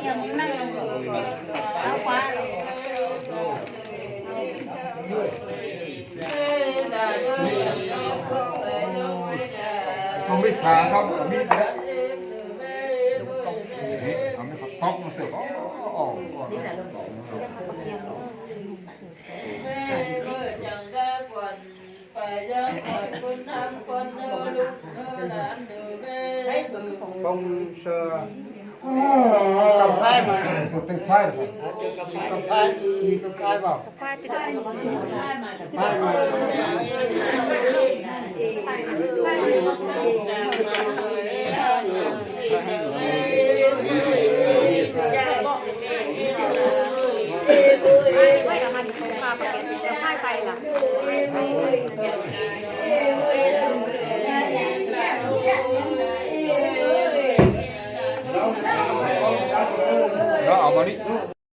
ເຮົາມີຂາເຮົາມີແຫຼະ ເອົາໄມ້ຕອກມາເສີບ ອອກກ່ອນ. ປອງເຊີ ກາແຟມາ ເອົາເຈີກາແຟ ກາແຟ ມີກາແຟບໍ່? ກາແຟມາ ເອົາມານີ້.